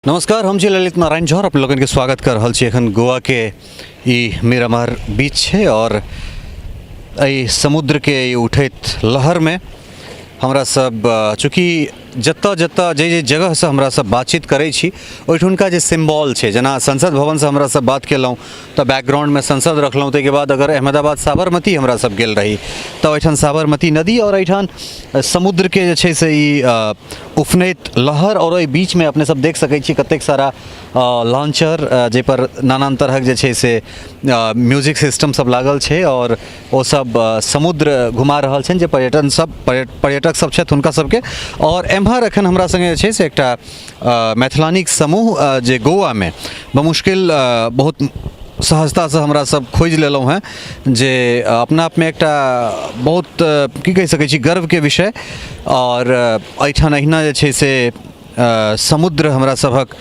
नमस्कार, हम छी ललित नारायण झा और अपने लोगन के स्वागत कर रहल छी। एखन गोवा के ई मिरामार बीच छै और एहि समुद्र के ई उठैत लहर में हमरा सब, चूँकि जतऽ जतऽ जे जे जगहसँ हमरा सब बातचीत करै छी, ओहिठुनका जे सिम्बॉल छै, जेना संसद भवनसँ हमरा सब बात केलहुँ तऽ बैकग्राउंडमे संसद रखलहुँ। ताहिके बाद अगर अहमदाबाद साबरमती हमरा सब गेल रही तऽ ओहिठाम साबरमती नदी आओर एहिठाम समुद्रके जे छै से ई उफनैत लहर आओर ओहि बीचमे अपने सब देख सकै छी कतेक सारा लॉन्चर, जाहिपर नानान तरहक जे छै से म्यूजिक सिस्टम सब लागल छै आओर ओ सब समुद्र घुमा रहल छनि जे पर्यटन सब पर्यटक सब छथि हुनका सबके। आओर एम्हर एखन हमरा सङ्गे जे छै से एकटा मैथिलानीक समूह, जे गोवामे बमुश्किल बहुत सहजतासँ हमरा सब खोजि लेलहुँ हेँ, जे अपना आपमे एकटा बहुत की कहि सकै छी गर्वके विषय। आओर एहिठाम एहिना जे छै से समुद्र हमरा सभक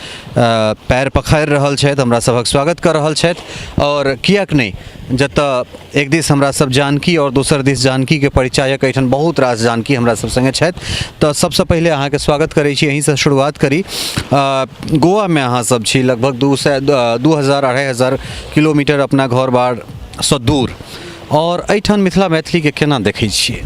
पैर पखारि रहल छथि, हमरा सभक स्वागत कऽ रहल छथि। आओर किएक नहि, जतऽ एक दिस हमरा सब जानकी आओर दोसर दिस जानकीके परिचायक एहिठाम बहुत रास जानकी हमरा सब सङ्गे छथि। तऽ सबसँ पहिले अहाँके स्वागत करै छी, यहीँसँ शुरुआत करी। गोवामे अहाँ सब छी, लगभग 200, 2000, 2500 किलोमीटर अपना घर बारसँ दूर, आओर एहिठाम मिथिला मैथिलीके केना देखै छियै?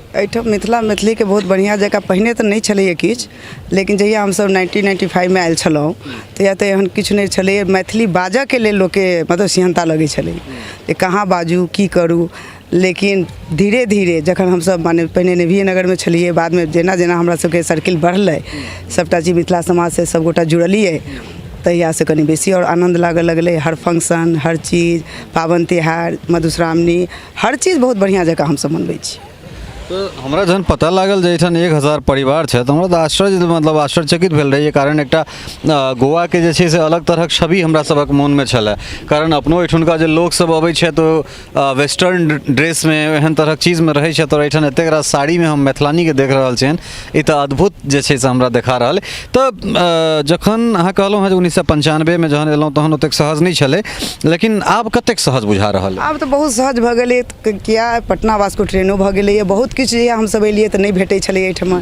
एहिठाम मिथिला मैथिलीके बहुत बढ़िआँ जकाँ। पहिने तऽ नहि छलैए किछु, लेकिन जहिया हमसभ 1995मे आयल छलहुँ, तहिया तऽ एहन किछु नहि छलैए। मैथिली बाजऽके लेल लोकके मतलब सिहन्ता लगै छलै जे कहाँ बाजू, की करू। लेकिन धीरे धीरे जखन हमसभ माने पहिने नेभिए नगरमे छलियै, बादमे जेना जेना हमरा सभके सर्किल बढ़लै, सभटा चीज मिथिला समाजसँ सभगोटा जुड़लियै, तहियासँ कनि बेसी आओर आनन्द लागऽ लगलै। हर फंक्शन, हर चीज, पाबनि तिहार, मधुश्रावणी, हर चीज बहुत बढ़िआँ जकाँ हमसभ मनबै छी। तऽ हमरा जहन पता लागल जे एहिठाम 1000 परिवार छै, तऽ हमरा तऽ आश्चर्य, मतलब आश्चर्यचकित भेल रही। कारण एकटा गोवाके जे छै से अलग तरहक छवि हमरा सभक मोनमे छलए, कारण अपनो एहिठुनका जे लोकसभ अबै छथि, ओ वेस्टर्न ड्रेसमे, एहन तरहक चीजमे रहै छथि, आओर एहिठाम एतेक रास साड़ीमे हम मैथिलानीके देख रहल छियनि। ई तऽ अद्भुत जे छै से हमरा देखा रहल। तऽ जखन अहाँ कहलहुँ हँ जे 1995मे जहन एलहुँ तहन ओतेक सहज नहि छलै, लेकिन आब कतेक सहज बुझा रहल? आब तऽ बहुत सहज भऽ गेलै। किया पटना वास्को ट्रेनो भऽ गेलैए, बहुत किछु। जहिया हमसभ एलियै तऽ नहि भेटै छलै एहिठमा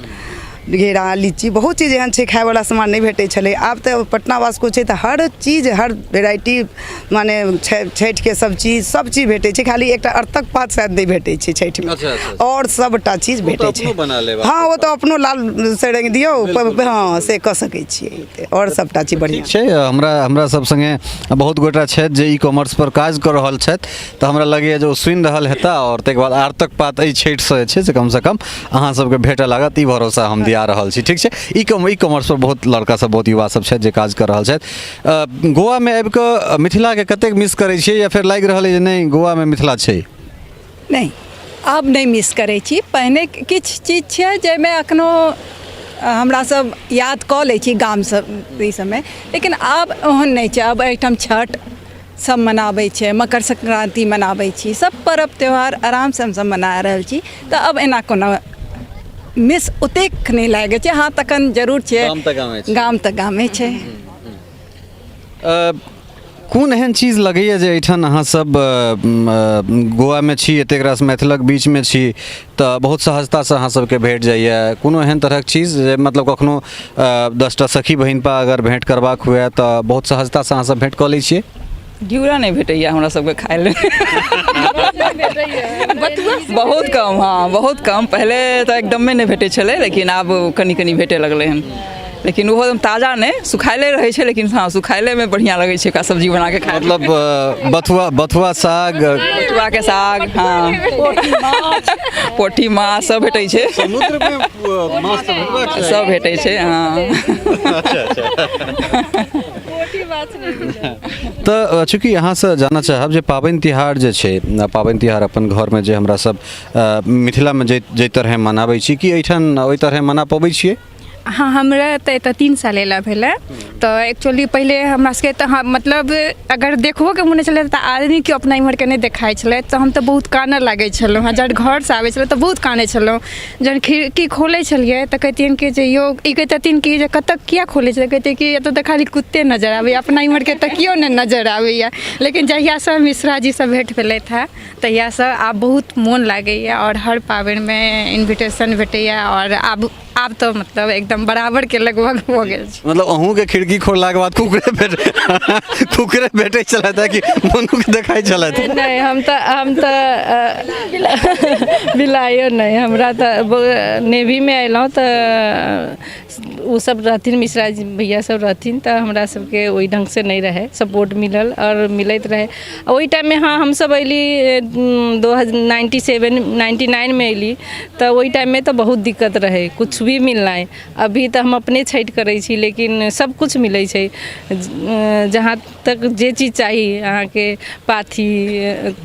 घेरा, लीची, बहुत चीज एहन छै खायवला सामान नहि भेटै छलै। आब तऽ पटना वास्को छै तऽ हर चीज, हर वेराइटी, माने छठिके सब चीज, सब चीज भेटै छै। खाली एकटा अर्तक पात शायद नहि भेटै छै छठिमे। अच्छा, अच्छा, अच्छा। आओर सबटा चीज भेटै छै। अपनो बना लेब। हँ, ओ तऽ अपनो लाल से रङ्गि दियौ। हँ, से कऽ सकै छियै। आओर सबटा चीज बढ़िआँ छै। हमरा हमरा सब सङ्गे बहुत गोटा छथि जे ई कॉमर्स पर काज कऽ रहल छथि, तऽ हमरा लगैए जे ओ सुनि रहल हेता। आओर ताहिके बाद आर्तक पात एहि छठिसँ जे छै से कमसँ कम अहाँ सबके भेटऽ लागत, ई भरोसा हम दिया रहल छी। ठीक छै। ई कॉमर्स पर बहुत लड़का सब, बहुत युवा सब छथि जे काज कऽ रहल छथि। गोवामे आबि कऽ मिथिलाके कतेक मिस करै छियै, या फेर लागि रहल अइ जे नहि, गोवामे मिथिला छै? नहि, आब नहि मिस करै छी। पहिने किछु चीज छै जाहिमे एखनो हमरा सब याद कऽ लै छी गामसँ ई सबमे, लेकिन आब ओहन नहि छै। आब एहिठाम छठ सब मनाबै छै, मकर संक्रान्ति मनाबै छी, सब पर्व त्यौहार आरामसँ हमसब मना रहल छी। तऽ आब एना कोनो मिस ओतेक नहि लागै छै। हँ, तखन जरूर छै। गाम तऽ गामे छै। गाम तऽ गामे छै। कोन एहन चीज लगैए जे एहिठाम अहाँसभ गोवामे छी, एतेक रास मैथिलक बीचमे छी, तऽ बहुत सहजतासँ अहाँ सबके भेट जाइए? कोनो एहन तरहक चीज जे मतलब कखनो 10टा सखी बहिनपा अगर भेँट करबाक हुए तऽ बहुत सहजतासँ अहाँ सब भेँट कऽ लै छियै? घिउरा नहि भेटैए हमरा सबके खाय लए, बहुत कम। हँ, बहुत कम। पहिले तऽ एकदमे नहि भेटै छलै, लेकिन आब कनि कनि भेटै लगलै हन। लेकिन ओहो एकदम ताजा नहि, सुखायले रहै छै। लेकिन हँ, सुखायलेमे बढ़िआँ लगै छै ओकरा सब्जी बनाके खाय। मतलब बथुआ, बथुआ साग। बथुआके साग, हँ, पोठी माछ सब भेटै छै। समुद्रमे माछ तऽ भेटबाक चाही। सब भेटै छै, हँ। अच्छा, तऽ चूँकि अहाँसँ जानऽ चाहब जे पाबनि तिहार जे छै, पाबनि तिहार अपन घरमे जे हमरा सब मिथिलामे जाहि जाहि तरहे मनाबै छी, कि एहिठाम ओहि तरहे मना पबै छियै? हँ, हमरा तऽ एतऽ 3 साल अयला भेलै। तऽ एक्चुअली पहिले हमरा सबके तऽ मतलब अगर देखबोके मोन होइ छलै तऽ आदमी केओ अपना इम्हरके नहि देखाइ छलै, तऽ हम तऽ बहुत कानऽ लागै छलहुँ हँ। जहन घरसँ आबै छलहुँ तऽ बहुत कानै छलहुँ। जहन खिड़की खोलै छलियै तऽ कहितियनि कि जे यौ, ई कहितथिन कि जे कतऽ किया खोलै छै? कहितियै कि एतऽ तऽ खाली कुत्ते नजर आबैए, अपना इम्हरके तऽ केओ नहि नजर आबैए। लेकिन जहियासँ मिश्राजीसँ भेँट भेलथि हँ, तहियासँ आब बहुत मोन लागैए आओर हर पाबनिमे इन्विटेशन भेटैए आओर आब आब तऽ मतलब एकदम बराबरके लगभग भऽ गेल छै। मतलब अहूँके खिड़की खोललाके बाद कुकुरे भेट कुकुरे भेटै छलथि कि मनुख देखाइ छलथि? नहि, हम तऽ बिलाइयो नहि। हमरा तऽ नेवीमे अयलहुँ तऽ ओ सब रहथिन, मिश्रा जी भैया सब रहथिन, तऽ हमरा सबके ओहि ढङ्गसँ नहि रहै सपोर्ट मिलल आओर मिलैत रहै ओहि टाइममे। हाँ, हमसब अयली 2000 97 99मे अयली, तऽ ओहि टाइममे तऽ बहुत दिक्कत रहै कुछ भी मिलनाइ। अभी तऽ हम अपने छठि करै छी, लेकिन सब कुछ मिलै छै। जहाँ तक जे चीज चाही अहाँके, पाथी,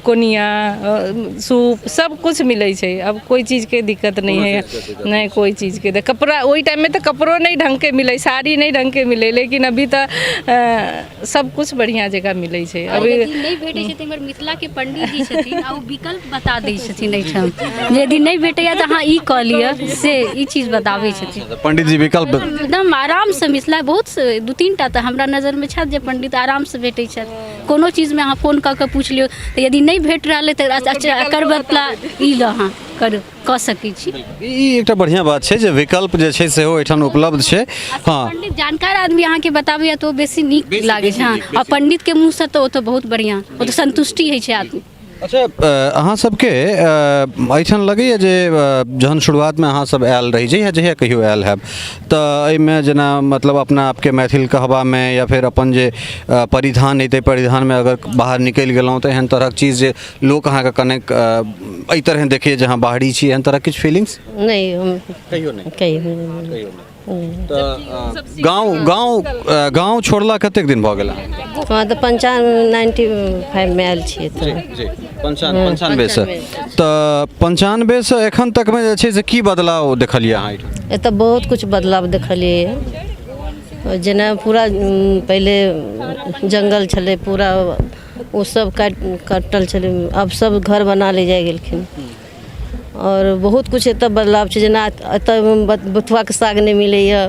कोनिया, सूप, सब कुछ मिलै छै। अब कोइ चीजके दिक्कत नहि है, नहि कोइ चीजके। कपड़ा, ओहि टाइममे तऽ कपड़ो नहि ढङ्गके मिलै, साड़ी नहि ढङ्गके मिलै, लेकिन अभी तऽ सब कुछ बढ़िआँ जकाँ मिलै छै अभी। यदि नहि भेटै छै तऽ इमहर मिथिलाके पंडीजी छथिन आ ओ विकल्प बता दै छथिन एहिठाम जे यदि नहि भेटैया तऽ अहाँ ई कऽ लिअ, से ई चीज बताबै छथिन। पंडित जी विकल्प एकदम आरामसँ। मिथिला बहुत दू तीन टा तऽ हमरा नजरमे छथि जे पंडित आरामसँ भेटै छथि। कोनो चीजमे अहाँ फोन कऽ कऽ पूछि लियौ, तऽ यदि नहि भेट रहल अइ तऽ अच्छा, एकर बदला ई लऽ अहाँ करू, कऽ सकै छी। ई एकटा बढ़िआँ बात छै जे विकल्प जे छै सेहो एहिठाम उपलब्ध छै, हँ। पंडित जानकार आदमी अहाँके बताबैया तऽ ओ बेसी नीक लागै छै, हँ। आ पंडितके मुँहसँ तऽ ओ तऽ बहुत बढ़िआँ, ओ तऽ संतुष्टि होइ छै आदमी। अच्छा, अहाँ सबके एहिठाम लगैए जे जहन शुरुआतमे अहाँ सब आयल रही, जहिया जहिया कहियो आयल हैब, तऽ एहिमे जेना मतलब अपना आपके मैथिल कहबामे या फेर अपन जे परिधान अइ ताहि परिधानमे अगर बाहर निकलि गेलहुँ तऽ एहन तरहक चीज जे लोक अहाँके कनेक एहि तरहे देखैए जे अहाँ बाहरी छी, एहन तरहक किछु फीलिंग्स? नहि, हम कहियो नहि? कहियो नहि। तऽ गाँव छोड़ला कतेक दिन भऽ गेल अहाँके? हँ, तऽ 95, 95मे आयल छियै तऽ जी, 95सँ। तऽ 95सँ एखन तकमे जे छै से की बदलाव देखलियै अहाँ एहिठाम? एतऽ बहुत कुछ बदलाव देखलियै। जेना पूरा पहिले जङ्गल छलै पूरा, ओ सब काटि कटल छलै, आब सब घर बना ले जाइ गेलखिन। आओर बहुत किछु एतऽ बदलाव छै। जेना एतऽ बथुआके साग नहि मिलैए,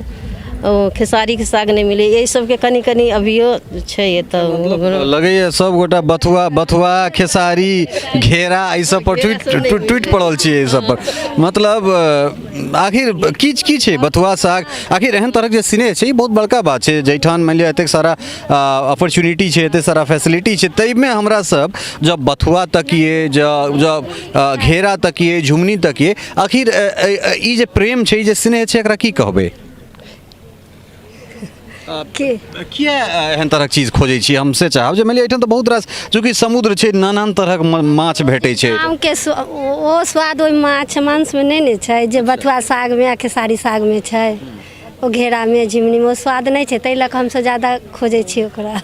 ओ खेसारीके साग नहि मिलैए, एहि सबके कनि कनि अभियो छै एतऽ। लगैए सब गोटा बथुआ बथुआ, खेसारी, घेरा एहि सब पर टूटि टूटि टूटि पड़ल छियै एहि सब पर। मतलब आखिर की की छै बथुआ साग? आखिर एहन तरहक जे स्नेह छै, ई बहुत बड़का बात छै। जाहिठाम मानि लिअ एतेक सारा अपॉर्चुनिटी छै, एतेक सारा फैसिलिटी छै, ताहिमे हमरा सब जब बथुआ तकिए, जब जब घेरा तकिए, झुमनी तकिए, आखिर ई जे प्रेम छै, ई जे स्नेह छै, एकरा की कहबै? के किया एहन तरहक चीज खोजै छी? हम से चाहब जे मानि लिअ एहिठाम तऽ बहुत रास चूँकि समुद्र छै, नानान तरहक माछ भेटै छै। आमके ओ स्वाद ओहि माछ मांसमे नहि ने छै जे बथुआ सागमे आ खेसारी सागमे छै। ओ घेरामे, झिमनीमे ओ स्वाद नहि छै, ताहि लऽ कऽ हमसभ ज्यादा खोजै छियै ओकरा।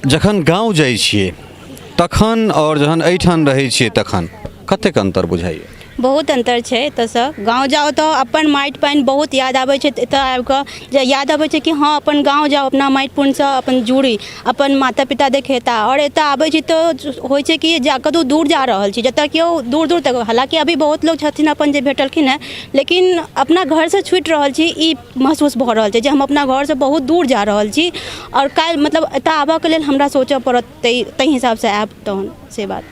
जखन गाँव जाइ छियै तखन आओर जहन एहिठाम रहै छियै तखन कतेक अन्तर बुझाइए? बहुत अन्तर छै एतऽसँ। गाँव जाउ तऽ अपन माटि पानि बहुत याद आबै छै। एतऽ आबि कऽ जे याद अबै छै कि हँ, अपन गाँव जाउ, अपना माटि पुनसँ अपन जुड़ी, अपन माता पिता देखेता। आओर एतऽ आबै छी तऽ होइ छै कि जा कतहु दूर जा रहल छी, जतऽ केओ दूर दूर तक, हालाँकि अभी बहुत लोक छथिन अपन जे भेटलखिन हेँ, लेकिन अपना घरसँ छुटि रहल छी, ई महसूस भऽ रहल छै जे हम अपना घरसँ बहुत दूर जा रहल छी। आओर काल्हि मतलब एतऽ आबऽके लेल हमरा सोचऽ पड़त, ताहि ताहि हिसाबसँ आयब तहन से बात।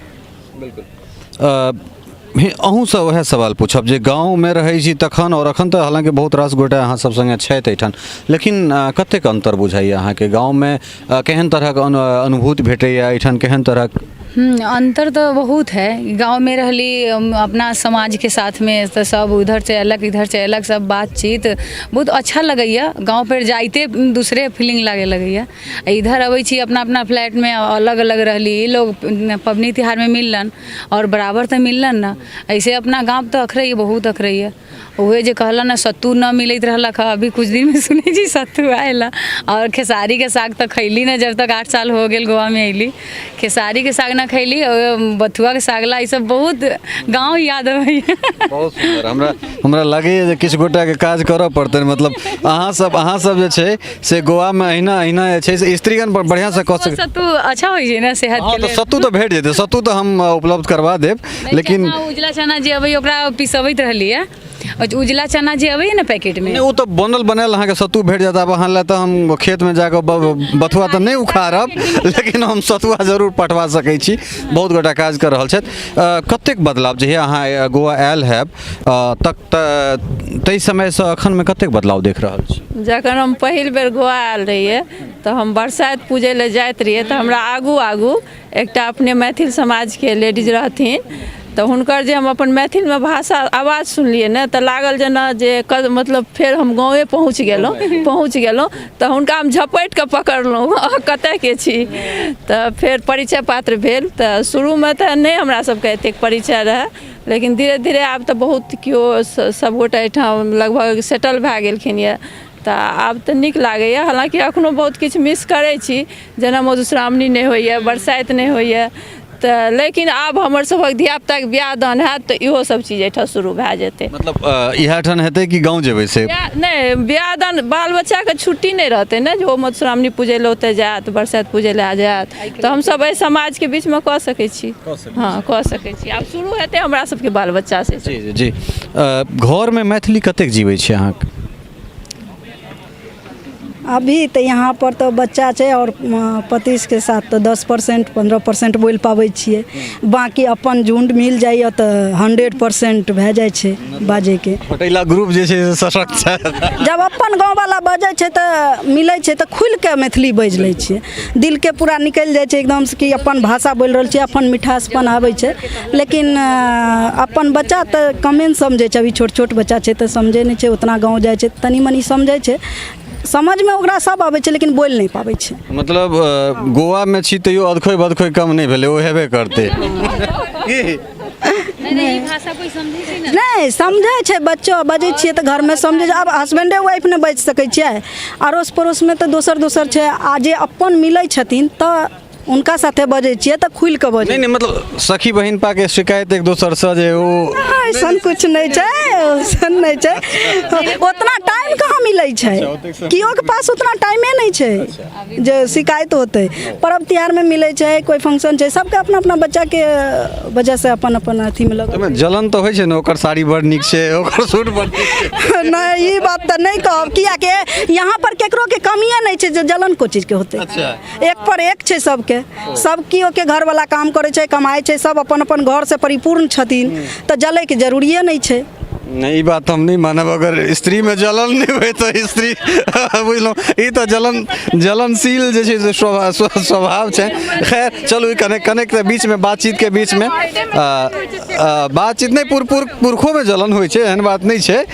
अहूँसँ उएह सवाल पूछब जे गाँवमे रहै छी तखन आओर एखन तऽ हालाँकि बहुत रास गोटे अहाँ सब सङ्गे छथि एहिठाम, लेकिन कतेक अन्तर बुझाइए अहाँके? गाँवमे केहन तरहक अनुभूति भेटैए, एहिठाम केहन तरहक? अंतर तऽ बहुत है। गांव में रहली अपना समाज के साथ में तऽ सब उधर से अलग, इधर से अलग, सब बातचीत बहुत अच्छा लगैया। गांव पर जाइते दूसरे फीलिंग लागे लगैया। आ इधर अबै छी अपना अपना फ्लैटमे, अलग अलग रहली। ई लोग पबनी तिहारमे मिललन और बराबर तऽ मिललन न। ऐसे अपना गाँव तऽ अखरैए, बहुत अखरैए। उहे जे कहलन ने, सत्तू न मिलैत रहलक हँ, अभी कुछ दिनमे सुनै छी सत्तू आयल। और खेसारीके साग तऽ खैली न जब तक। 8 साल हो गेल गोवामे अयली, खेसारीके साग न खैली। बथुआके साग ला ई सब बहुत गाँव याद अबैया। बहुत सुन्दर। हमरा हमरा लगैए जे किछु गोटाके काज करऽ पड़तनि। मतलब अहाँ सब जे छै से गोवामे अहिना अहिना जे छै से स्त्रीगण बढ़िआँसँ कऽ सकै। सत्तू अच्छा होइ छै ने सेहत हँ के तऽ लेल। सत्तू तऽ भेट जेतै, सत्तू तऽ हम उपलब्ध करवा देब, लेकिन चना, उजला चना जे अबै, ओकरा पिसबैत रहलियै। और उजला चना जे अबैए ने पैकेटमे। नहि, ओ तऽ बनल बनायल अहाँके सत्तू भेट जायत। आब अहाँ लए तऽ हम खेतमे जाकऽ बथुआ तऽ नहि उखाड़ब, लेकिन हम सतुआ जरूर पठवा सकै छी। बहुत गोटा काज कऽ रहल छथि। कतेक बदलाव जहिया अहाँ गोवा आयल हैब तक ताहि समयसँ एखनमे कतेक बदलाव देख रहल छी? जखन हम पहिल बेर गोवा आयल रहियै तऽ हम बरसाइत पूजै लए जाइत रहियै, तऽ हमरा आगू आगू एकटा अपने मैथिल समाजके लेडीज रहथिन, तऽ हुनकर जे हम अपन मैथिलमे भाषा आवाज सुनलियै ने, तऽ लागल जेना जे मतलब फेर हम गाँवे पहुँच गेलहुँ। तऽ हुनका हम झपटि कऽ पकड़लहुँ, अहाँ कतयके छी? तऽ फेर परिचय पात्र भेल। तऽ शुरूमे तऽ नहि हमरा सबके एतेक परिचय रहए, लेकिन धीरे धीरे आब तऽ बहुत केओ सभगोटा एहिठाम लगभग सेटल भए गेलखिन यऽ, तऽ आब तऽ नीक लागैए। हालाँकि एखनो बहुत किछु मिस करै छी, जेना मधुश्रावणी नहि होइए, बरसाइत नहि होइए, तऽ लेकिन आब हमर सभक धियापुताके बियाह दान हैत तऽ इहो सब चीज एहिठाम शुरू भए जेतै। मतलब इएह ठाम हेतै कि गाँव जेबै से? नहि, बियाह दान बाल बच्चाके छुट्टी नहि रहतै ने जे ओ मधुश्रावणी पूजै लए ओतऽ जायत, बरसाइत पूजै लए जायत। तऽ हमसब एहि समाजके बीचमे कऽ सकै छी। हँ, कऽ सकै छी। आब शुरू हेतै हमरा सबके बाल बच्चासँ। जी जी जी घरमे मैथिली कतेक जीबै छै अहाँके? अभी तऽ यहाँ पर तऽ बच्चा छै आओर पतिके साथ तऽ 10%, 15% बोलि पाबै छियै। बाँकी अपन झुण्ड मिल जाइए तऽ 100% भए जाइ छै बाजैके। पटैला ग्रुप जे छै से सशक्त छै। जब अपन गाँववला बजै छै तऽ मिलै छै तऽ खुलिके मैथिली बाजि लै छियै। दिलके पूरा निकलि जाइ छै एकदमसँ कि अपन भाषा बोलि रहल छियै, अपन मिठासपन आबै छै। लेकिन अपन बच्चा तऽ कमे ने समझै छै। अभी छोट छोट बच्चा छै तऽ समझै नहि छै उतना। गाँव जाइ छै तऽ तनी मनी समझै छै। समझमे ओकरा सब आबै छै, लेकिन बोलि नहि पाबै छै। मतलब गोवामे छी तैयो अदखोइ बदखोइ कम नहि भेलै, ओ हेबे करतै की? नहि, भाषा कोइ समझै छै ने। नहि समझै छै। बच्चो बजै छियै तऽ घरमे समझै छै। आब हसबेंडे वाइफ नहि बाजि सकै छियै, अड़ोस पड़ोसमे तऽ दोसर दोसर छै। आ जे अपन मिलै छथिन तऽ हुनका साथे बजै छियै तऽ खुलि कऽ बजै। नहि नहि, मतलब सखी बहिन पाके शिकायत एक दोसरसँ जे ओ ऐसन कुछ नहि छै, ऐसन नहि छै। उतना टाइम कहाँ मिलै छै? केओ के पास उतना टाइमे नहि छै जे शिकायत होतै। पर्व तिहारमे मिलै छै, कोइ फंक्शन छै, सबके अपना अपना बच्चाके वजहसँ अपन अपन अथीमे लगल। ओहिमे जलन तऽ होइ छै ने, ओकर साड़ी बड़ नीक छै, ओकर सूट बड़ नीक छै? नहि, ई बात तऽ नहि कहब, कियाकि यहाँ पर केकरो के कमिए नहि छै जे जलन को चीजके होतै। एक पर एक छै सबके। सब केओ के घरवला काम करै छै, कमाइ छै, सब अपन अपन घरसँ परिपूर्ण छथिन, तऽ जलैके जरूरिए नहि छै। नहि, ई बात हम नहि मानब। अगर स्त्रीमे जलन नहि होइ तऽ स्त्री बुझलहुँ, ई तऽ जलन जलनशील जे छै से स्वभाव छै। खैर चलू, ई कनेक कनेक तऽ बीचमे बातचीतके बीचमे बातचीत नहि, पुरखोमे जलन होइ छै, एहन बात नहि छै।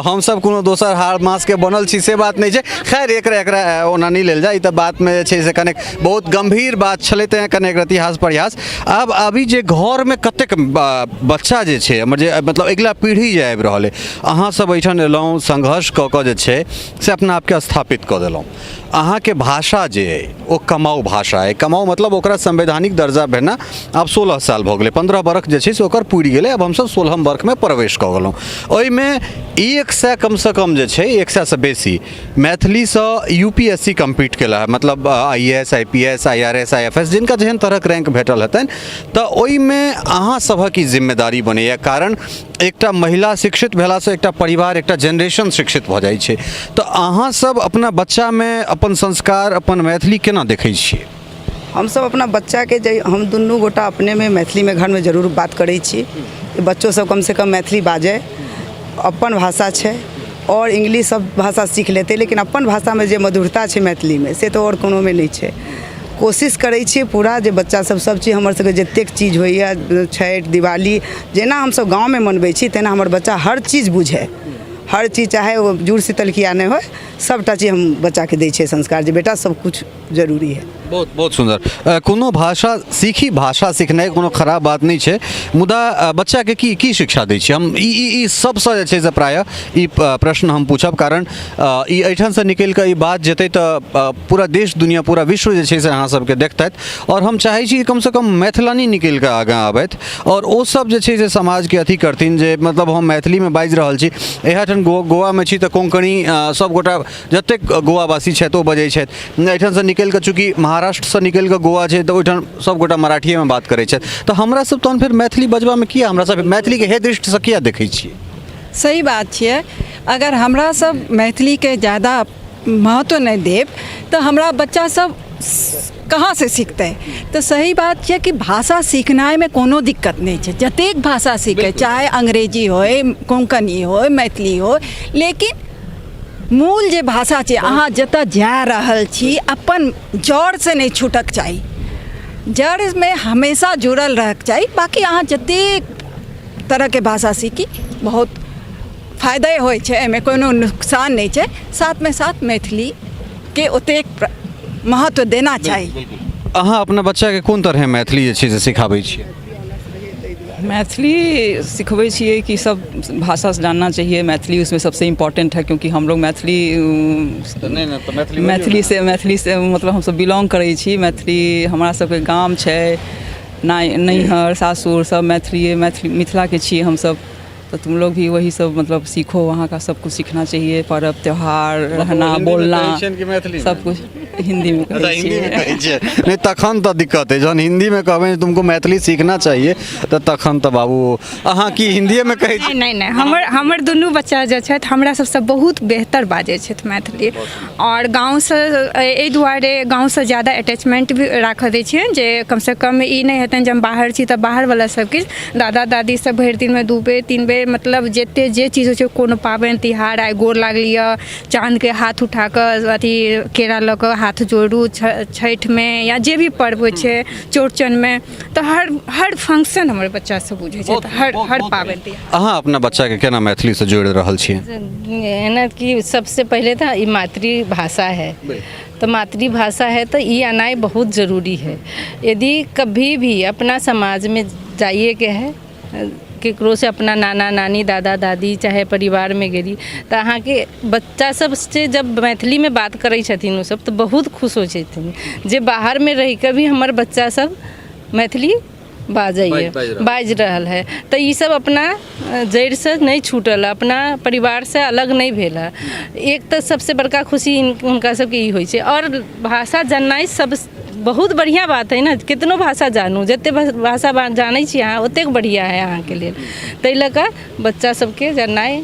हमसब कोनो दोसर हाड़ मासके बनल छी से बात नहि छै। खैर, एकरा एकरा ओना नहि लेल जाय। ई तऽ बातमे जे छै से कनेक बहुत गम्भीर बात छलै, तेँ कनेक रति हास परिहास। आब अभी जे घरमे कतेक बच्चा जे छै हमर, जे मतलब अगिला पीढ़ी जे आबि रहल अइ, अहाँ सब एहिठाम एलहुँ, संघर्ष कऽ कऽ जे छै से अपना आपके स्थापित कऽ देलहुँ। अहाँके भाषा जे अइ ओ कमाउ भाषा अइ। कमाउ मतलब ओकरा संवैधानिक दर्जा भेना आब 16 साल भऽ गेलै। 15 बरख जे छै से ओकर पुरि गेलै। आब हमसब 16म बरखमे प्रवेश कऽ गेलहुँ। ओहिमे 100 कमसँ कम जे छै, 100सँ बेसी मैथिलीसँ UPSC compete केला, मतलब IAS, IPS, IRS, IFS, जिनका जेहन तरहक रैंक भेटल हेतनि। तऽ ओहिमे अहाँ सभक ई जिम्मेदारी बनैए, कारण एकटा महिला शिक्षित भेलासँ एकटा परिवार, एकटा जेनरेशन शिक्षित भऽ जाइ छै। तऽ अहाँ सब अपना बच्चामे अपन संस्कार, अपन मैथिली केना देखै छियै? हमसभ अपना बच्चाके जे हम दुनू गोटा अपनेमे मैथिलीमे घरमे जरूर बात करै छी। बच्चो सब कमसँ कम मैथिली बाजै, अपन भाषा छै। आओर इंग्लिश सब भाषा सीख लेतै, लेकिन अपन भाषामे जे मधुरता छै मैथिलीमे, से तऽ आओर कोनोमे नहि छै। कोशिश करै छियै पूरा जे बच्चा सब सब चीज हमर सबके जतेक चीज होइए, छठि, दिवाली, जेना हमसब गाँवमे मनबै छी, तेना हमर बच्चा हर चीज बुझै, हर चीज, चाहे ओ जुड़ शीतल किया नहि होइ। सबटा चीज हम बच्चाके दै छियै संस्कार जे बेटा, सब कुछ जरूरी है। बहुत बहुत सुन्दर। कोनो भाषा सीखी, भाषा सिखनाइ कोनो खराब बात नहि छै, मुदा बच्चाके की की शिक्षा दै छियै? हम ई ई ई सबसँ जे छै से प्रायः ई प्रश्न हम पूछब, कारण ई एहिठामसँ निकलि कऽ ई बात जेतै तऽ पूरा देश, दुनिया, पूरा विश्व जे छै से अहाँ सबके देखतथि। आओर हम चाहै छी कि कमसँ कम मैथिलानी निकलि कऽ आगाँ आबथि आओर ओ सब जे छै से समाजके अथी करथिन जे मतलब हम मैथिलीमे बाजि रहल छी। इएह गोवामे छी तऽ कोंकणी सबगोटा जतेक गोवावासी छथि ओ बजै छथि। एहिठामसँ निकलि कऽ, चूँकि महाराष्ट्रसँ निकलि कऽ गोवा छै, तऽ ओहिठाम सबगोटा मराठिएमे बात करै छथि। तऽ हमरा सब तहन फेर मैथिली बजबामे किया, हमरा सब मैथिलीके हे दृष्टिसँ किया देखै छियै? सही बात छियै। अगर हमरा सब मैथिलीके ज्यादा महत्व नहि देब तऽ हमरा बच्चा सब कहाँसँ सिखतै? तऽ सही बात छियै कि भाषा सिखनाइमे कोनो दिक्कत नहि छै। जतेक भाषा सीखै, चाहे अंग्रेजी होइ, कोंकणी होइ, मैथिली होइ, लेकिन मूल जे भाषा छै, अहाँ जतऽ जा रहल छी, अपन जड़सँ नहि छूटक चाही, जड़मे हमेशा जुड़ल रहक चाही। बाँकी अहाँ जतेक तरहके भाषा सीखी, बहुत फायदे होइ छै, एहिमे कोनो नुकसान नहि छै। साथमे साथ मैथिलीके ओतेक महत्व देना चाही। अहाँ अपना बच्चाके कोन तरहे मैथिली जे छै से सिखाबै छियै? मैथिली सिखबै छियै कि सब भाषा जानना चाहिए, मैथिली उसमें सबसे इम्पोर्टेंट है, क्योंकि हम लोग मैथिली नहि नहि तऽ मैथिली मैथिली से मतलब हमसब बिलोंग करै छी। मैथिली हमरा सबके गाम छै, नैहर सासुर सब मैथिलीए, मैथिली मिथिलाके छियै हमसब। तो तुम लोग भी वही सब मतलब सीखो, वहाँ का सब कुछ सीखना चाहिए, पर्व त्योहार, रहना हिन्दीमे बोलना। कहै छियनि कि मैथिलीमे? सब कुछ हिन्दीमे अच्छा। कहै हिन्दीमे छियै। कहै छियै? नहि, तखन तऽ दिक्कत है। जहन हिन्दीमे कहबै तुमको मैथिली सीखना चाहिए, तऽ तखन तऽ बाबू, अहाँ की हिन्दीएमे कहै छी? नहि, हमर दुनू बच्चा जे छथि, हमरा सबसँ बहुत बेहतर बाजै छथि मैथिली। आओर गाँवसँ एहि दुआरे गाँवसँ ज्यादा अटैचमेंट भी राखऽ दै छियनि जे कमसँ कम ई नहि हेतनि जे हम बाहर छी तऽ बाहरवला सबकिछु। दादा दादी सब भरि दिनमे दू बेर तीन बेर, मतलब जते जे चीज होइ छै, कोनो पाबनि तिहार, आइ गोर लागि लिअ, चाँदके हाथ उठा कऽ अथी केरा लऽ कऽ हाथ जोड़ू, छठिमे या जे भी पर्व होइ छै, चौड़चनमे, तऽ हर हर फंक्शन हमर बच्चा सब बुझै छै, तऽ हर हर पाबनि तिहार। अहाँ अपना बच्चाके केना मैथिलीसँ जोड़ि रहल छियै? एना कि सबसे पहिले तऽ ई मातृभाषा है, तो मातृभाषा है तो ये आनाइ बहुत ज़रूरी है। यदि कभी भी अपना समाज में जाइए के है, केकरो से, अपना नाना नानी, दादा दादी, चाहे परिवारमे गेली, तऽ अहाँके बच्चा सबसँ जब मैथिलीमे बात करै छथिन ओसब, तऽ बहुत खुश होइ छथिन जे बाहरमे रहिकऽ भी हमर बच्चा सब मैथिली बाजैए, बाजि रहल है। तऽ ई सब अपना जड़िसँ नहि छूटल, अपना परिवारसँ अलग नहि भेल है। एक तऽ सबसँ बड़का खुशी हुनका सबके ई होइ छै। आओर भाषा जाननाइ सब बहुत बढ़िआँ बात है ने। केतनो भाषा जानू, जते भाषा जानै छी अहाँ, ओतेक बढ़िआँ है अहाँके लेल। ताहि लऽ कऽ बच्चा सबके जाननाइ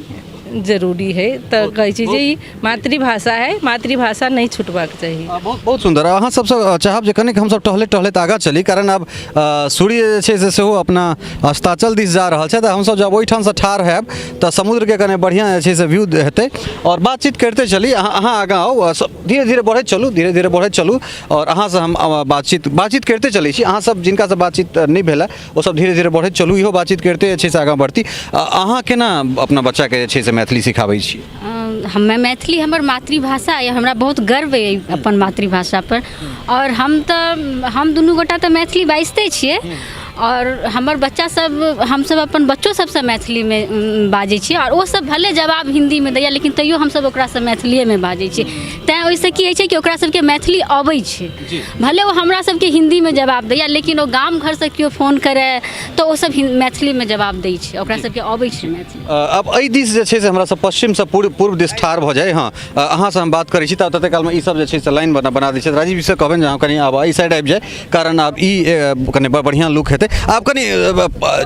जरूरी है। तऽ कहै छी जे ई मातृभाषा है, मातृभाषा नहि छुटबाक चाही। बहुत बहुत सुन्दर। अहाँ सबसँ चाहब जे कनिक हमसब टहलैत टहलैत आगाँ चली, कारण आब सूर्य जे छै से सेहो अपना अस्ताचल दिस जा रहल छै। तऽ हमसब जब ओहिठामसँ ठाढ़ हैब तऽ समुद्रके कने बढ़िआँ जे छै से व्यू हेतै आओर बातचीत करिते चली। अहाँ आगाँ आउ, धीरे धीरे बढ़ैत चलू, धीरे धीरे बढ़ैत चलू आओर अहाँसँ हम बातचीत करिते चलै छी। अहाँसब जिनकासँ बातचीत नहि भेल, ओ सब धीरे धीरे बढ़ैत चलू, इहो बातचीत करिते जे छै से आगाँ बढ़ती। अहाँ केना अपना बच्चाके जे छै से मैथिली सिखाबै छी? हमे मैथिली हमर मातृभाषा यऽ, हमरा बहुत गर्व अइ अपन मातृभाषापर। आओर हम तऽ हम दुनू गोटा तऽ मैथिली बाजिते छियै आओर हमर बच्चा सब, हमसब अपन बच्चो सबसँ मैथिलीमे बाजै छियै। आओर ओ सब भले जवाब हिन्दीमे दैए, लेकिन तैयो हमसब ओकरासँ मैथिलिएमे बाजै छियै। तैँ ओहिसँ की होइ छै कि ओकरा सबके मैथिली अबै छै। भले ओ हमरा सबके हिन्दीमे जवाब दैए, लेकिन ओ गाम घरसँ केओ फोन करै तऽ ओ सब मैथिलीमे जवाब दै छै। ओकरा सबके अबै छै मैथिली। अब एहि दिस जे छै से हमरा सब पश्चिमसँ पूर्व पूर्व दिस ठाढ़ भऽ जाइ। हँ, अहाँसँ हम बात करै छी तऽ तते कालमे ई सब जे छै से लाइन बना बना दै छै। राजीव जी से कहबनि जे अहाँ कनि आब एहि साइड आबि जाय, कारण आब ई कनि बढ़िआँ लुक हेतै। आब कनि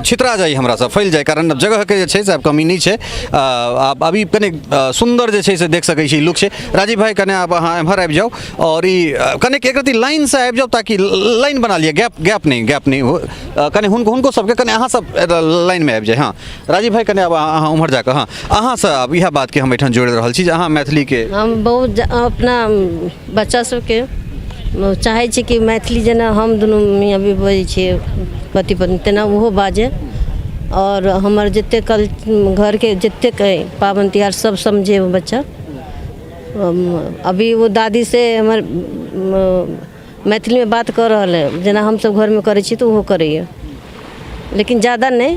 छितरा जाइ, हमरा सब फैल जाइ, कारण आब जगहके जे छै से आब कमी नहि छै। आब अभी कनि सुन्दर जे छै से देख सकै छी लुक छै। राजीव भाई, कने आब अहाँ एम्हर आबि जाउ आओर ई कनिक एक रत्ती लाइनसँ आबि जाउ ताकि लाइन बना लिअ। गैप गैप नहि हो। कनि हुनको सबके कनि अहाँ सब लाइनमे आबि जाइ। हँ राजीव भाई, कनि आब अहाँ उम्हर जाकऽ। हँ, अहाँसँ आब इएह बातके हम एहिठाम जोड़ि रहल छी जे अहाँ मैथिलीके हम बहुत अपना बच्चा सबके चाहै छी कि मैथिली जेना हम दुनू मियाँ बीबी बजै छियै, पति पत्नी, तेना ओहो बाजै। आओर हमर जतेक कल घरके जतेक अइ पाबनि तिहार, सब समझै ओ बच्चा। अभी ओ दादीसँ हमर मैथिलीमे बात कऽ रहल हइ। जेना हमसब घरमे करै छी तऽ ओहो करैए, लेकिन ज्यादा नहि,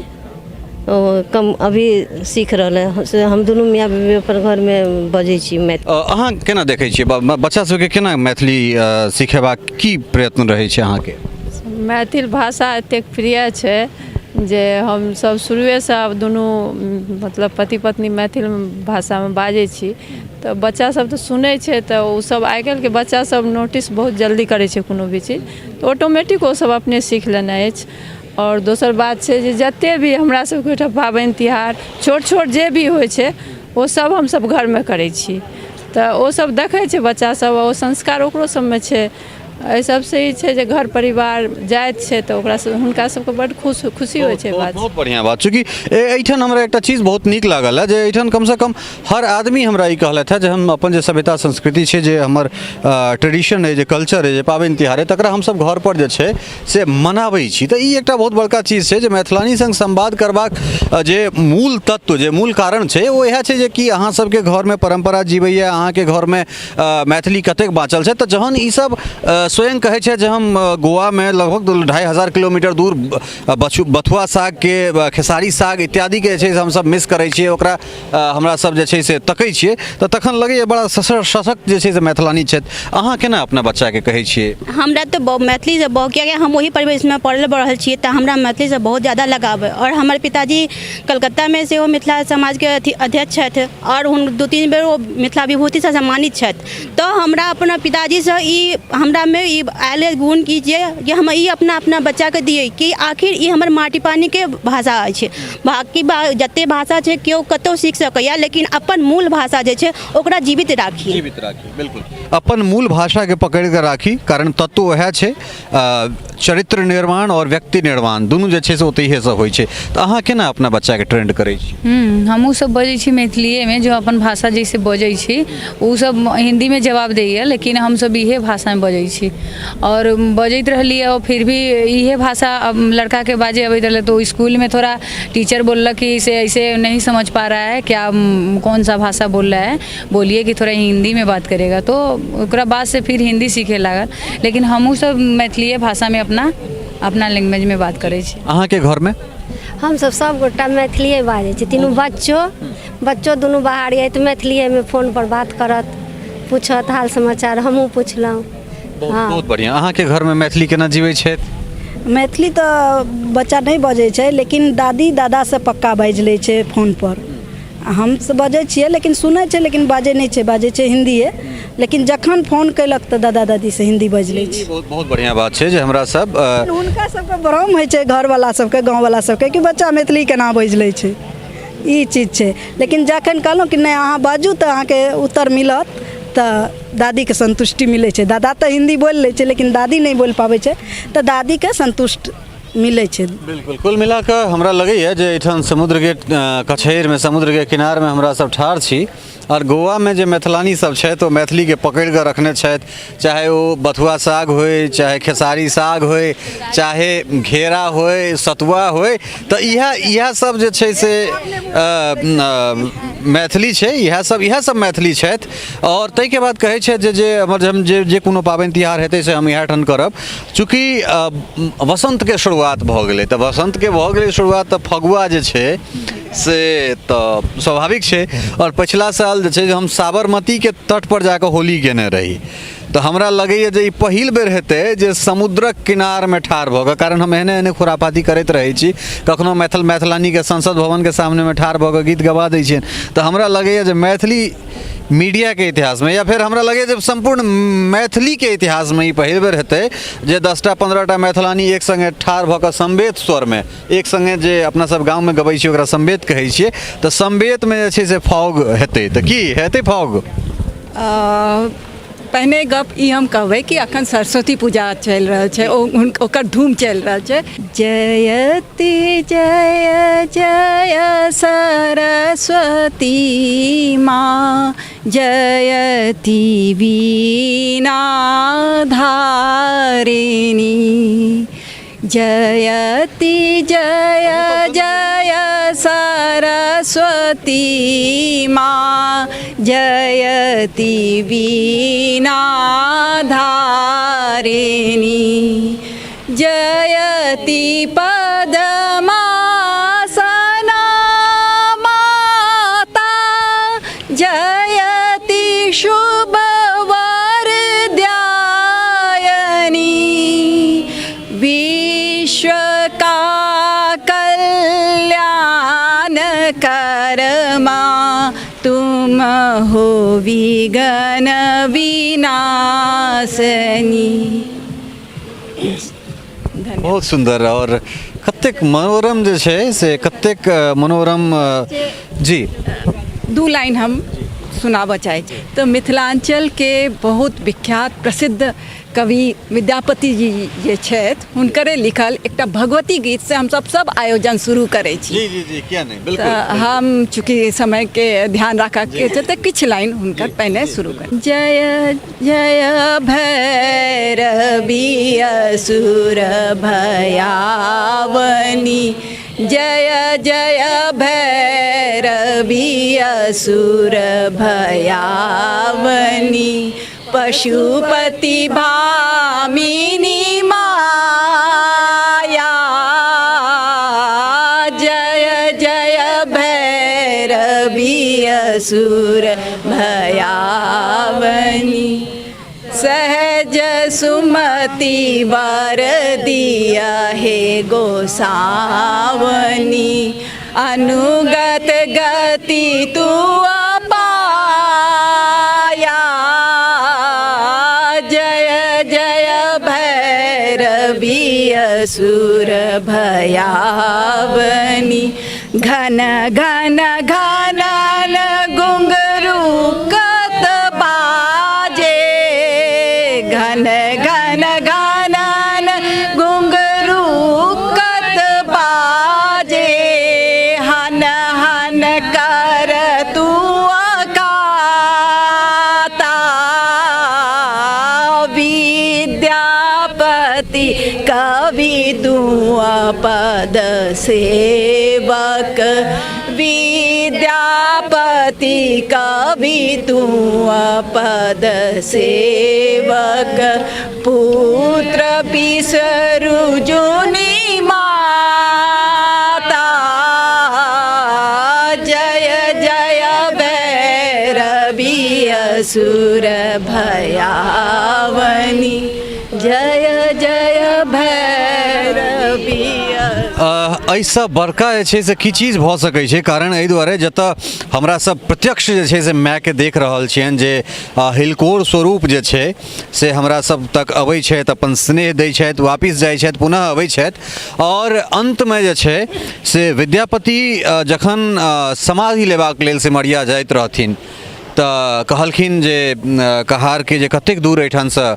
ओ कम अभी सीख रहल हइ। से हम दुनू मियाँ बीबी अपन घरमे बजै छी मैथिली। अहाँ केना देखै छियै, बच्चा सबके केना मैथिली सिखेबाक की प्रयत्न रहै छै अहाँके? मैथिल भाषा एतेक प्रिय छै जे हमसभ शुरुएसँ आब दुनू मतलब पति पत्नी मैथिल भाषामे बाजै छी, तऽ बच्चासभ तऽ सुनै छै। तऽ ओसभ आइकाल्हिके बच्चासभ नोटिस बहुत जल्दी करै छै कोनो भी चीज, तऽ ऑटोमेटिक ओसभ अपने सीख लेने अछि। आओर दोसर बात छै जे जते भी हमरा सबके ओहिठाम पाबनि तिहार छोट छोट जे भी होइ छै ओ सब हमसब घरमे करै छी तऽ ओ सब देखै छै बच्चा सब ओ संस्कार ओकरो सबमे छै। एहि सबसँ ई छै जे घर परिवार जाइत छै तऽ ओकरा सब हुनका सबके बड्ड खुश खुशी होइ छै बात। बहुत बढ़िआँ बात। चूँकि एहिठाम हमरा एकटा चीज बहुत नीक लागल है जे एहिठाम कमसँ कम हर आदमी हमरा ई कहलथि है जे हम अपन जे सभ्यता संस्कृति छै, जे हमर ट्रेडिशन अइ, जे कल्चर अइ, जे पाबनि तिहार अइ, तकरा हमसब घरपर जे छै से मनाबै छी। तऽ ई एकटा बहुत बड़का चीज छै जे मैथिलानी सङ्ग संवाद करबाक जे मूल तत्व, जे मूल कारण छै, ओ इएह छै जे कि अहाँ सबके घरमे परम्परा जीवैए, अहाँके घरमे मैथिली कतेक बाँचल छै। तऽ जहन ई सब स्वयं कहै छै जे हम गोवामे लगभग 2500 किलोमीटर दूर बछु बथुआ सागके, खेसारी साग इत्यादिके जे छै से हमसब मिस करै छियै, ओकरा हमरा सब जे छै से तकै छियै, तऽ तखन लगैए बड़ा सशक्त जे छै से मैथिलानी छथि। अहाँ केना अपना बच्चाके कहै छियै? हमरा तऽ मैथिलीसँ बहुत, किएकि हम ओहि परिवेशमे पढ़ल बढ़ल छियै, तऽ हमरा मैथिलीसँ बहुत ज्यादा लगाव अइ। आओर हमर पिताजी कलकत्तामे सेहो मिथिला समाजके अथी अध्यक्ष छथि आओर 2-3 बेर ओ मिथिला विभूतिसँ सम्मानित छथि। तऽ हमरा अपना पिताजीसँ ई हमरामे ई आयल अइ गुण कि जे हम ई अपना अपना बच्चाके दियै कि आखिर ई हमर माटि पानिके भाषा अछि। बाँकी जते भाषा छै केओ कतहु सीख सकैए, लेकिन अपन मूल भाषा जे छै ओकरा जीवित राखी। जीवित राखी, बिल्कुल। अपन मूल भाषाके पकड़ि कऽ राखी, कारण तत्व उएह छै। चरित्र निर्माण आओर व्यक्ति निर्माण दुनू जे छै से ओतहिएसँ होइ छै। तऽ अहाँ केना अपना बच्चाके ट्रेंड करै छी? हमहूँ सब बजै छी मैथिलिएमे, जो अपन भाषा जैसे बजै छी। ओ सब हिन्दीमे जवाब दैए, लेकिन हमसब इहे भाषामे बजै छी आओर बजैत रहली। आओर फिर भी इहे भाषा अब लड़काके बाजे अबैत रहलै, तऽ ओ इसकुलमे थोड़ा टीचर बोललक कि से ऐसे नहीं समझ पा रहा है, क्या कौन सा भाषा बोल रहा है, बोलिए कि थोड़ा हिंदी में बात करेगा। तो ओकरा बाद से फिर हिंदी सीखे लागल, लेकिन हमहूँ सब मैथिलिए भाषामे अपना अपना लैंग्वेजमे बात करै छी। अहाँके घरमे? हमसब सबगोटा मैथिलिए बाजै छी। तीनू बच्चो बच्चो दुनू बाहर यऽ तऽ मैथिलिएमे फोनपर बात करत, पूछत हाल समाचार, हमहूँ पुछलहुँ। बहुत बहुत बढ़िआँ। अहाँके घरमे मैथिली केना जीबै छथि? मैथिली तऽ बच्चा नहि बजै छै, लेकिन दादी दादासँ पक्का बाजि लै छै फोनपर। हमसब बजै छियै, लेकिन सुनै छै, लेकिन बाजै नहि छै, बाजै छै हिन्दिए। लेकिन जखन फोन केलक तऽ दादा दादीसँ हिन्दी बाजि लै छै। बहुत बहुत बढ़िआँ बात छै जे हमरा सब हुनका सबके भ्रम होइ छै, घरवला सबके, गाँववला सबके, कि बच्चा मैथिली केना बाजि लै छै, ई चीज छै। लेकिन जखन कहलहुँ कि नहि, अहाँ बाजू तऽ अहाँके उत्तर मिलत, तऽ दादीके सन्तुष्टि मिलै छै। दादा तऽ हिन्दी बोलि लै छै, लेकिन दादी नहि बोलि पाबै छै, तऽ दादीके सन्तुष्ट मिलै छै। बिल्कुल। कुल मिला कऽ हमरा लगैए जे एहिठाम समुद्रके कछैरमे, समुद्रके किनारमे हमरा सब ठाढ़ छी आओर गोवामे जे मैथिलानी सब छथि ओ मैथिलीके पकड़ि कऽ रखने छथि, चाहे ओ बथुआ साग होइ, चाहे खेसारी साग होइ, चाहे घेरा होइ, सतुआ होइ, तऽ इएह इएह सब जे छै से मैथिली छै। इएह सब इएह सब मैथिली छथि। आओर ताहिके बाद कहै छथि जे जे हमर जे जे जे कोनो पाबनि तिहार हेतै से हम इएह ठाम करब। चूँकि वसन्तके शुरुआत भऽ गेलै, तऽ वसन्तके भऽ गेलै शुरुआत, तऽ फगुआ जे छै से तऽ स्वाभाविक छै। आओर पछिला साल जे छै हम साबरमतीके तटपर जाकऽ होली गेने रही, तऽ हमरा लगैए जे ई पहिल बेर हेतै जे समुद्रक किनारमे ठाढ़ भऽ कऽ, कारण हम एहने एहने खुरापाती करैत रहै छी, कखनो मैथिल मैथिलानीके संसद भवनके सामनेमे ठाढ़ भऽ कऽ गीत गवा दै छियनि। तऽ हमरा लगैए जे मैथिली मीडियाके इतिहासमे, या फेर हमरा लगैए जे सम्पूर्ण मैथिलीके इतिहासमे ई पहिल बेर हेतै जे 10टा 15टा मैथिलानी एक सङ्गे ठाढ़ भऽ कऽ समवेत स्वरमे एक सङ्गे, जे अपना सब गाँवमे गबै छियै ओकरा समवेत कहै छियै, तऽ समवेतमे जे छै से फॉग हेतै। तऽ की हेतै फॉग? पहिने गप ई हम कहबै कि अखन सरस्वती पूजा चलि रहल छै, ओ ओकर धूम चलि रहल छै। जयति जय जय सरस्वती माँ, जयति वीणा धारिणी, जयति जय जय सरस्वती माँ, जयति वीणा धारिणी, जयति पद्मासना माता, जयति शुभ वरदायिनी, विश्व का कल्याण कर्मा, तुम हो विघ्न विनाशनी। बहुत सुंदर। और कतेक मनोरम जे छै से कतेक मनोरम जी। दू लाइन हम सुनाबऽ चाहै छी। तऽ मिथिलाञ्चलके बहुत विख्यात प्रसिद्ध कवि विद्यापति जी जे छथि, हुनकरे लिखल एकटा भगवती गीत से हमसब सब आयोजन शुरू करै छी। जी जी जी, किया नहि, बिल्कुल। तऽ हम चूँकि समयके ध्यान राखऽके छै तऽ किछु लाइन हुनकर पहिने शुरू कर। जय जय भैरवी असुर भयावनी, जय जय भैरवी असुर भयावनी, पशुपति भामिनी माया, जय जय भैरवी असुर भयावनी, सहज सुमति वर दिया हे गोसावनी, अनुगत गति तू पाया, जय जय भैरवी असुर भयावनी, घन घन घनन घुंघरू कत बाजे, घन घन घनन घुंघरू कत बाजे, हन हन कर तू अकाता, विद्यापति कवि तू पद सेवक, विद्यापति कवि तू पद सेवक, पुत्र बिसरु जुनी माता, जय जय भैरवी असुर भयावनी, जय जय भैरवी। एहिसँ बड़का जे छै से की चीज भऽ सकै छै? कारण एहि दुआरे जतऽ हमरा सब प्रत्यक्ष जे छै से मायके देख रहल छियनि जे हिलकोर स्वरूप जे छै से हमरा सब तक अबै छथि, अपन स्नेह दै छथि, वापिस जाइ छथि, पुनः अबै छथि। आओर अन्तमे जे छै से विद्यापति जखन समाधि लेबाक लेल सिमरिया जाइत रहथिन तऽ कहलखिन जे कहारके जे कतेक दूर एहिठामसँ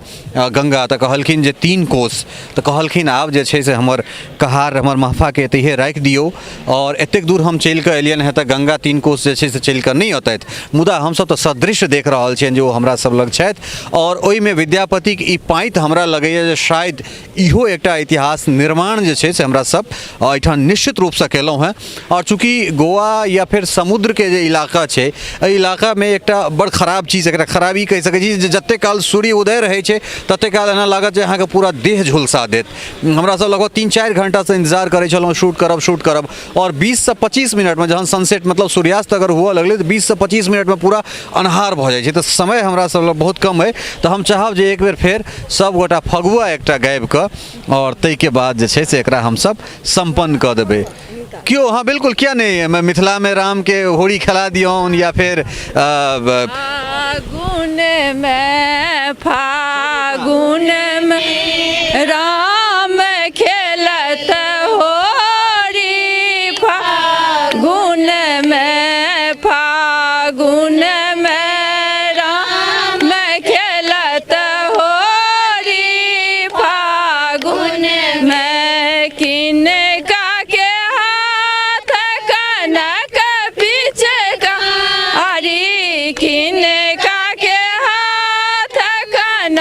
गङ्गा, तऽ कहलखिन जे 3 कोस। तऽ कहलखिन आब जे छै से हमर कहार हमर महफाके एतहिए राखि दियौ, आओर एतेक दूर हम चलि कऽ एलियनि हेँ तऽ गङ्गा 3 कोस जे छै से चलि कऽ नहि औतथि। मुदा हमसभ तऽ सदृश देख रहल छियनि जे ओ हमरा सब लग छथि। आओर ओहिमे विद्यापतिक ई पाँति हमरा लगैए जे शायद इहो एकटा इतिहास निर्माण जे छै से हमरा सब एहिठाम निश्चित रूपसँ केलहुँ हेँ। आओर चूँकि गोवा या फेर समुद्रके जे इलाका छै, एहि इलाकामे एकटा बड़ खराब चीज, एकरा खराबी कहि सकै छी जे जतेक काल सूर्य उदय रहै छै ततेक काल एना लागत जे अहाँके पूरा देह झुलसा देत। हमरा सब लगभग 3-4 घंटासँ इन्तजार करै छलहुँ शूट करब शूट करब, आओर 20 सँ 25 मिनटमे जहन सनसेट मतलब सूर्यास्त अगर हुअ लगलै तऽ 20 सँ 25 मिनटमे पूरा अन्हार भऽ जाइ छै। तऽ समय हमरा सब लग बहुत कम अइ, तऽ हम चाहब जे एक बेर फेर सबगोटा फगुआ एकटा गाबिकऽ आओर ताहिके बाद जे छै से एकरा हमसब सम्पन्न कऽ देबै। क्यों? हाँ बिल्कुल, किया नहीं, मिथिला में राम के होली खेला दियौन या फिर फागुन में, फागुन में राम खेलत होरी, फागुन में, फागुन में राम खेलत होरी, फागुन में किनका के हाथ कनक पिचकारी, किनका के हाथ कनक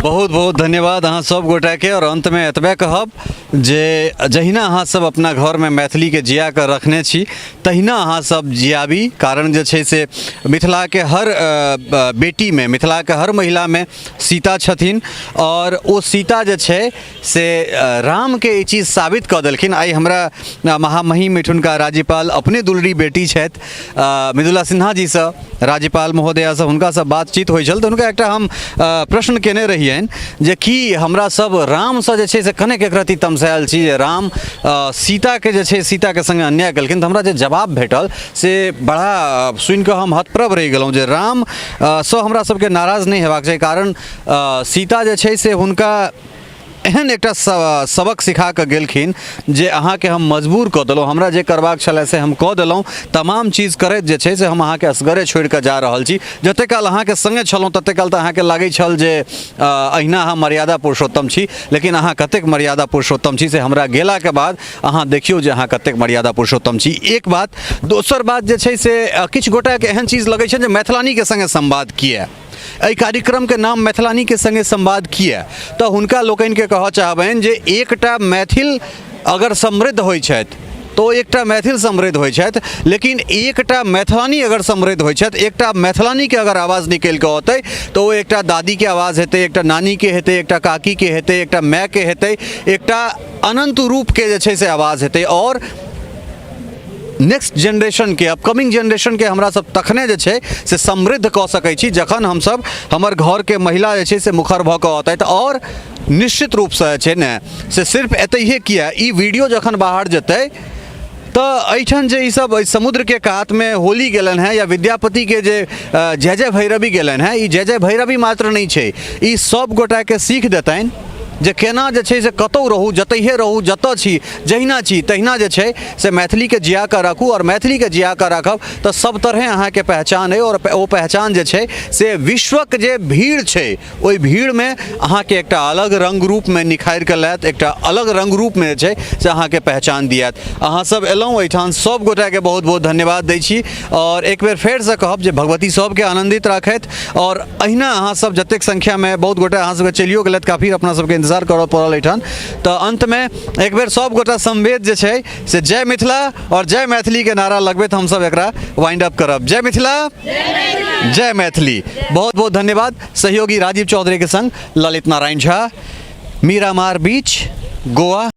बहुत बहुत धन्यवाद अहाँ सब गोटाके। आओर अन्तमे एतबे कहब जे जहिना अहाँ सब अपना घरमे मैथिलीके जिया कऽ रखने छी तहिना अहाँ सब जियाबी, कारण जे छै से मिथिलाके हर बेटीमे, मिथिलाके हर महिलामे सीता छथिन आओर ओ सीता जे छै से रामके ई चीज साबित कऽ देलखिन। आइ हमरा महामहिम एहिठुनका राज्यपाल अपने दुलरी बेटी छथि मृदुला सिन्हा जीसँ, राज्यपाल महोदयासँ हुनकासँ बातचीत होइ छल तऽ हुनका एकटा हम प्रश्न केने रहियनि जे की हमरा सब रामसँ जे छै से कनेक एक रत्ती तमसायल छी जे राम सीताके जे छै सीताके सङ्गे अन्याय केलखिन। तऽ हमरा जे जवाब भेटल से बड़ा सुनिकऽ हम हतप्रभ रहि गेलहुँ जे राम सँ हमरा सबके नाराज नहि हेबाक चाही, कारण सीता जे छै से हुनका एहन एकटा सबक सिखा कऽ गेलखिन जे अहाँके हम मजबूर कऽ देलहुँ, हमरा जे करबाक छलै से हम कऽ देलहुँ, तमाम चीज करैत जे छै से हम अहाँके असगरे छोड़ि कऽ जा रहल छी। जतेक काल अहाँके सङ्गे छलहुँ ततेक काल तऽ अहाँके लागै छल जे अहिना अहाँ मर्यादा पुरुषोत्तम छी, लेकिन अहाँ कतेक मर्यादा पुरुषोत्तम छी से हमरा गेलाके बाद अहाँ देखियौ जे अहाँ कतेक मर्यादा पुरुषोत्तम छी। एक बात। दोसर बात जे छै से किछु गोटाके एहन चीज लगै छनि जे मैथिलानीके सङ्गे संवाद किए, एहि कार्यक्रमके नाम मैथिलानीके सङ्गे संवाद किए, तऽ हुनका लोकनिके कहऽ चाहबनि जे एकटा मैथिल अगर समृद्ध होइ छथि तऽ एकटा मैथिल समृद्ध होइ छथि, लेकिन एकटा मैथिलानी अगर समृद्ध होइ छथि, एकटा मैथिलानीके अगर आवाज निकलि कऽ अतै तऽ ओ एकटा दादीके आवाज हेतै, एकटा नानीके हेतै, एकटा काकीके हेतै, एकटा मायके हेतै, एकटा अनन्त रूपके जे छै से आवाज हेतै। आओर नेक्स्ट जेनरेशनके, अपकमिंग जेनरेशनके हमरा सब तखने जे छै से समृद्ध कऽ सकै छी जखन हमसब हमर घरके महिला जे छै से मुखर भऽ कऽ अतथि। आओर निश्चित रूपसँ जे छै ने से सिर्फ एतहिए किए, ई वीडियो जखन बाहर जेतै तऽ एहिठाम जे ईसब एहि समुद्रके कातमे होली गेलनि हेँ या विद्यापतिके जे जय जय भैरवी गेलनि हेँ, ई जय जय भैरवी मात्र नहि छै, ई सब गोटाके सीख देतनि जे केना जे छै से कतहु रहू, जतहिए रहू, जतऽ छी, जहिना छी तहिना जे छै से मैथिलीके जिया कऽ राखू। आओर मैथिलीके जिया कऽ राखब तऽ सब तरहे अहाँके पहचान अइ, आओर ओ पहचान जे छै से विश्वक जे भीड़ छै ओहि भीड़मे अहाँके एकटा अलग रङ्ग रूपमे निखारि कऽ लायत, एकटा अलग रङ्ग रूपमे जे छै से अहाँके पहचान दियात। अहाँ सब एलहुँ एहिठाम, सब गोटाके बहुत बहुत धन्यवाद दै छी आओर एक बेर फेरसँ कहब जे भगवती सबके आनन्दित राखथि। आओर अहिना अहाँ सब जतेक संख्यामे बहुत गोटा अहाँ सबके चलियो गेलथि, काफी अपना सबके इंतजार करऽ पड़ल एहिठाम। तऽ अन्तमे एक बेर सब गोटा संवेद जे छै से जय मिथिला आओर जय मैथिलीके नारा लगबैत हमसब एकरा वाइंड अप करब। जय मिथिला, जय मैथिली। बहुत बहुत धन्यवाद। सहयोगी राजीव चौधरी के संग ललित नारायण झा, मीरामार बीच, गोवा।